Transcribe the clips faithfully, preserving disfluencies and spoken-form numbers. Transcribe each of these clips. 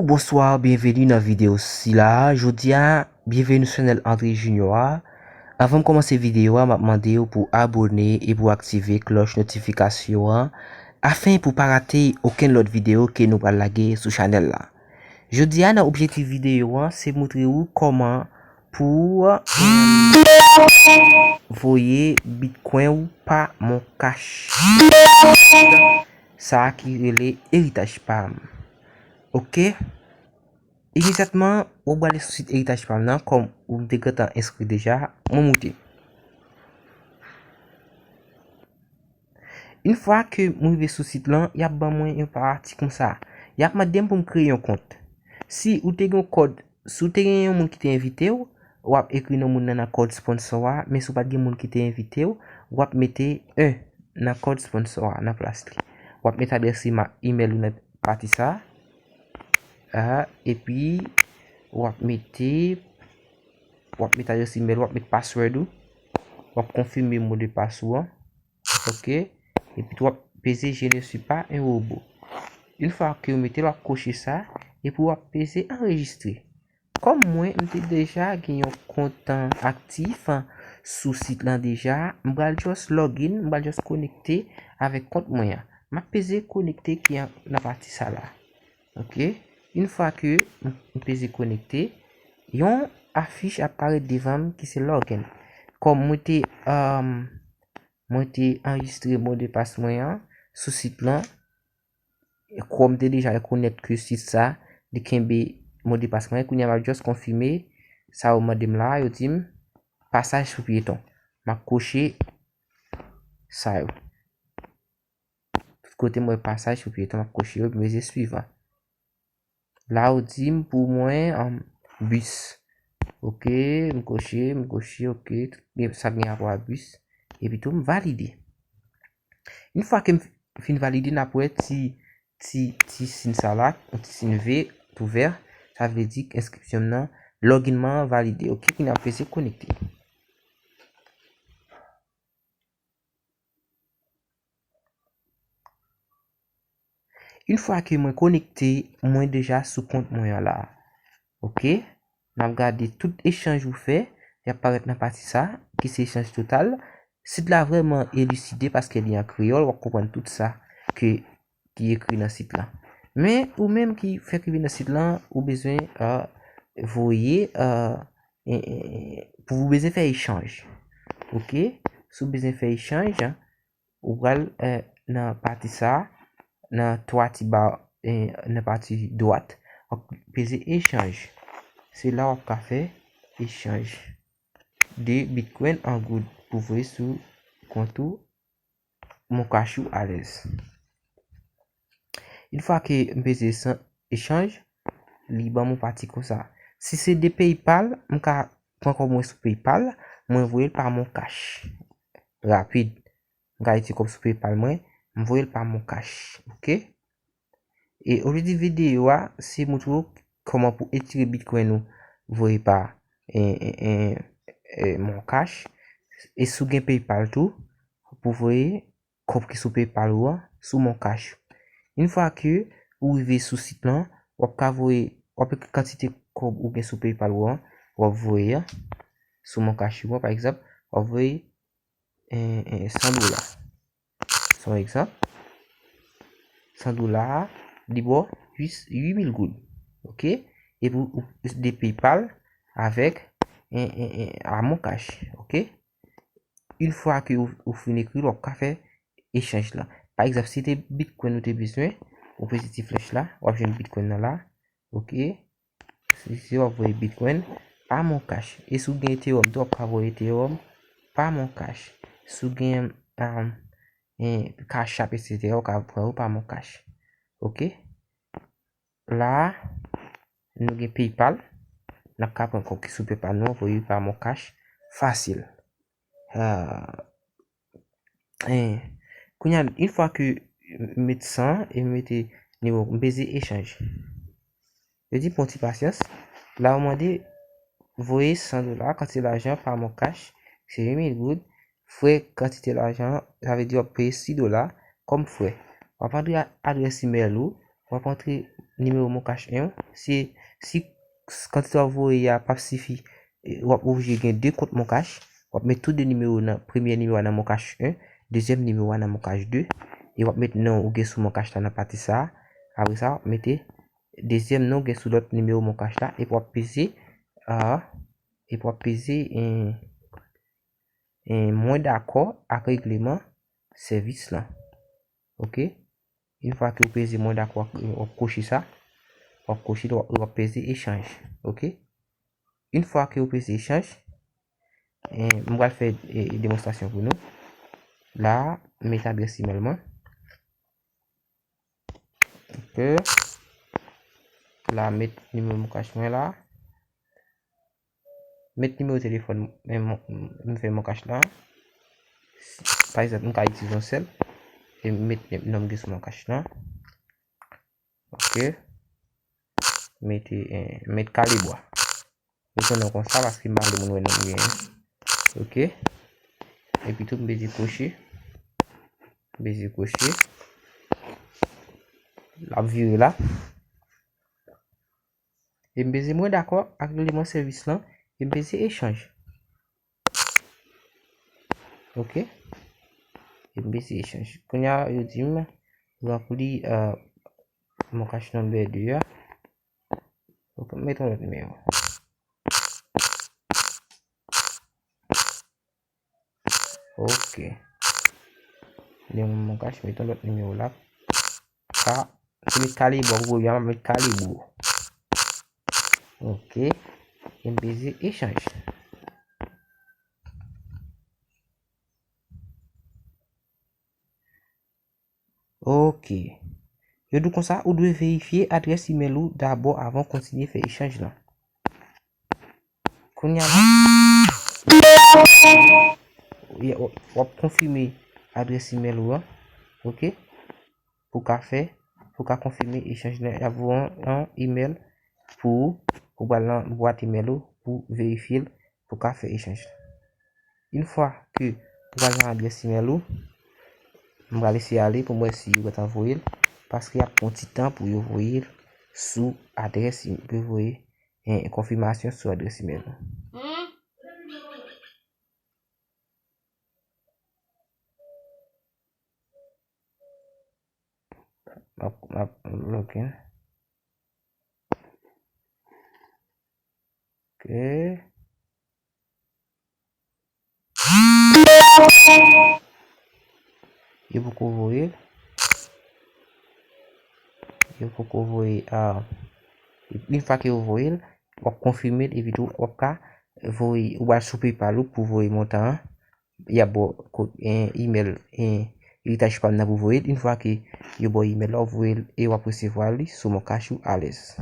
Bonswa, byenveni nan videyo sila. Jodi a, byenveni sou chanèl André Junior a. Anvan m kòmanse videyo a, m ap mande w pou abòne e pou aktive klòch notifikasyon an, afen pou pa rate okenn lòt videyo ke nou pral lage sou chanèl la. Jodi a, nan objektif videyo an, se montre w kòman pou voye Bitcoin ou pa Mon Cash. Sa ki rele eritaj pa m. Oke? Imedyatman, ou prale sou sit eritaj pa m nan, kòm ou te gentan enskri deja, mwen moute. Yon fwa ke mwen rive sou sit lan, y ap ban mwen yon pati konsa. Y ap mande m pou m kreye yon kont. Si ou te gen yon kòd, si ou te gen yon moun ki te envite w, w ap ekri non moun nan nan kòd sponsò a, men si w pa t gen moun ki te envite w, w ap mete en nan kòd sponsò a, nan plas li. W ap mete adrès ima-, imèl ou nan pati sa a, epi w ap mete, w ap mete adrès imèl, w ap mete password ou, w ap konfime modpas ou an, oke, epi tou w ap peze je ne suis pas un robot. Yon fwa ke w mete l, w ap koche sa, epi w ap peze anrejistre. Kòm mwen, m te deja gen yon kont aktif sou sit lan deja, m pral just login, m pral just konekte avèk kont mwen an. M ap peze konekte ki an, nan pati sa la. Oke? Yon fwa ke m, m peze konekte, yon afich ap parèt devan m ki se login. Kòm mwen te, um, mwen te anrejistre modpas mwen an sou sit lan, Chrome te deja rekonèt ke sit sa, li kenbe modpas mwen. Kounye a, m ap just konfime sa yo mande m la. Yo di m, pasaj pou pyeton. M ap koche sa yo. Tout kote m wè pasaj pou pyeton, m ap koche yo, epi m peze swivan. La, yo di m pou mwen, um, bis. Oke, m koche, m koche, oke. Tout gen, sa gen rapò a bis. Epi tou, m valide. Yon fwa ke m fin valide, n ap wè ti, ti, ti siy sa la, yon ti siy vè, tou vè, sa vle di ke enskripsyon m nan, login mwen an valide. Oke, kounye a m peze konekte. Yon fwa ke mwen konekte, mwen deja sou kont mwen an la. Oke? N ap gade tout echanj ou fè, y ap parèt nan pati sa, ki se echanj total. Sit la vrèman eliside paske li an kreyòl, w ap konprann tout sa ke, ki ekri nan sit lan. Men, ou menm ki fèk rive nan sit lan, ou bezwen, euh, voye, euh, e, e, e, pou ou bezwen fè echanj. Oke? Si w bezwen fè echanj, ou pral, eh, nan pati sa, nan twa ti ba, eh, nan pati dwat, w ap peze echanj. Se la w ap ka fè echanj de Bitcoin an goud pou voye sou kont ou, Mon Cash ou alèz. Yon fwa ke m peze san echanj, li ban m yon pati konsa. Si se de PayPal, m ka pran kòb mwen sou PayPal, mwen voye l pa Mon Cash. Rapid. M ka retire kòb sou PayPal mwen, m voye l pa Mon Cash. Oke? E objektif videyo a, se montre w kòman pou etire Bitcoin ou voye pa, e, e, e, e, Mon Cash. E si w gen PayPal tou, pou voye kòb ki sou PayPal ou an sou Mon Cash. Yon fwa ke ou rive sou sit lan, w ap ka voye, w ap ekri kantite kòb ou gen sou PayPal ou an, w ap voye a sou Mon Cash ou an, pa egzanp, w ap voye, e, e, san dola. Se yon egzanp. San dola a, li ba w uit, uit mil goud. Oke? Epi ou, ou de PayPal avèk, e, e, e, a Mon Cash. Oke? Yon fwa ke ou, ou fin ekri l, w ap ka fè echanj la. Pa egzanp, si te Bitcoin ou te bezwen, ou peze ti flèch la, w ap jwenn Bitcoin nan la. Oke? Si, si w ap voye Bitcoin pa Mon Cash. E si w gen Ethereum tou, w ap ka voye Ethereum pa Mon Cash. Si w gen, um, e, Cash App, et cetera, w ka pran yo pa Mon Cash. Oke? La a, nou gen PayPal. N ap ka pran kòb ki sou PayPal nou an, voye pa Mon Cash. Fasil. Ah, e, kounye a, yon fwa ke m met san e m mete nimewo, m peze echanj. Yo di pran ti pasyans. La, yo mande voye san dola, kantite lajan pa Mon Cash, se uit mil goud. Frè kantite lajan, sa vle di w ap peye sis dola kòm frè. W ap antre a-, adrès imèl ou, w ap antre nimewo MonCash en w. Si, si kantite w ap voye a p ap sifi, e, w ap oblije gen de kont MonCash. W ap met tou de nimewo nan, premye nimewo a nan MonCash en, dezyèm nimewo a nan MonCash de, e w ap met non ou gen sou MonCash la nan pati sa a. Apre sa, w ap mete dezyèm non ou gen sou lòt nimewo MonCash la, epi w ap peze, a, epi w ap peze, en, en, mwen dakò ak regleman sèvis lan. Oke? Yon fwa ke w peze mwen dakò ak, w ap koche sa, w ap koche, w ap, w ap peze echanj. Oke? Yon fwa ke w peze echanj, en, m pral fè, e, demonstrasyon pou nou. La, m met adrès imèl mwen. Oke. La, m met nimewo MonCash mwen la. Met nimewo telefòn, men mon, m fè MonCash la. Pa egzanp, m ka itilize yon sèl. E m met non m gen sou MonCash la. Oke. Mete, eh, met Kalebwa. Mete non konsa paske m pa vle moun wè non m genyen. Oke. Epi tou m peze koche. M peze koche. L ap vire la. E m peze mwen dakò ak regleman sèvis lan. E m peze echanj. Oke. E m peze echanj. Kounye a, yo di m ranpli, eh, MonCash number de a. Oke, m met yon lòt nimewo. Oke. Li yon MonCash, met yon lòt nimewo la. Ka, se met Kalebwa pou yo, m ap met Kalebwa. Oke. E m peze echanj. Oke. Yo di w konsa, ou dwe verifye adrès imèl ou dabò avan w kontinye fè echanj lan. Kounye a la, w, w ap konfime adrès imèl ou an, oke? Pou w ka fè, pou w ka konfime echanj lan, y ap voye yon, yon imèl pou ou, ou pral nan bwat imèl ou pou verifye l, pou w ka fè echanj lan. Yon fwa ke ou pral nan adrès imèl ou, m pral eseye ale pou m wè si yo gentan voye l, paske y ap pran ti tan pou yo voye l sou adrès im-, pou yo voye, eh, konfimasyon sou adrès imèl ou. M ap, m ap login. Oke. Yo poko voye l. Yo poko voye, ah, yon fwa ke yo voye l, w ap konfime l, epi tou w ap ka voye, ou pral sou PayPal ou pou voye montan an. Y ap ba w ko-, en, imèl, en, eritaj pa m nan pou voye l. Yon fwa ke yo ba w imèl la, w voye l e w ap resevwa li sou MonCash ou alèz.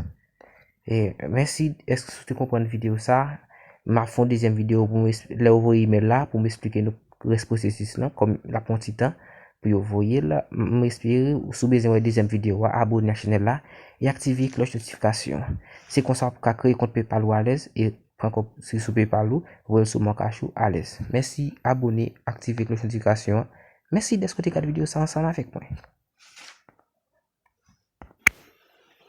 E, mèsi, èske w te konprann videyo sa? M ap fè yon dezyèm videyo pou m es-, lè w voye imèl la, pou m esplike nou rès pwosesis lan, kòm l ap pran ti tan pou yo voye l. M, m espere, si w bezwen wè dezyèm videyo a, abone ak chanèl la e aktive klòch notifikasyon. Se konsa w ap ka kreye kont PayPal ou alèz e pran kòb sou PayPal ou, voye l sou MonCash ou alèz. Mèsi, abone, aktive klòch notifikasyon an. Mèsi dèske w te gade videyo sa ansanm avèk mwen.